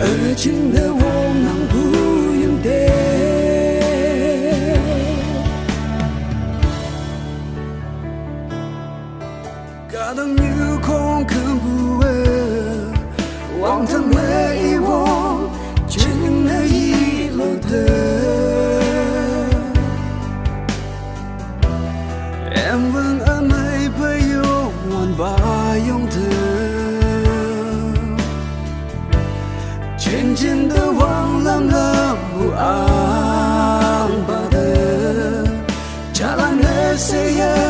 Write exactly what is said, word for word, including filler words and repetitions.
Öjing de wong nang bu yung de. Kadang yu kong kembu e, wang tang me i wong, jing ne i lo de. Em vang a mai pe yo wan ba yong de. Jing jing de wang lam lam bu ang ba de. Jalan ne se ye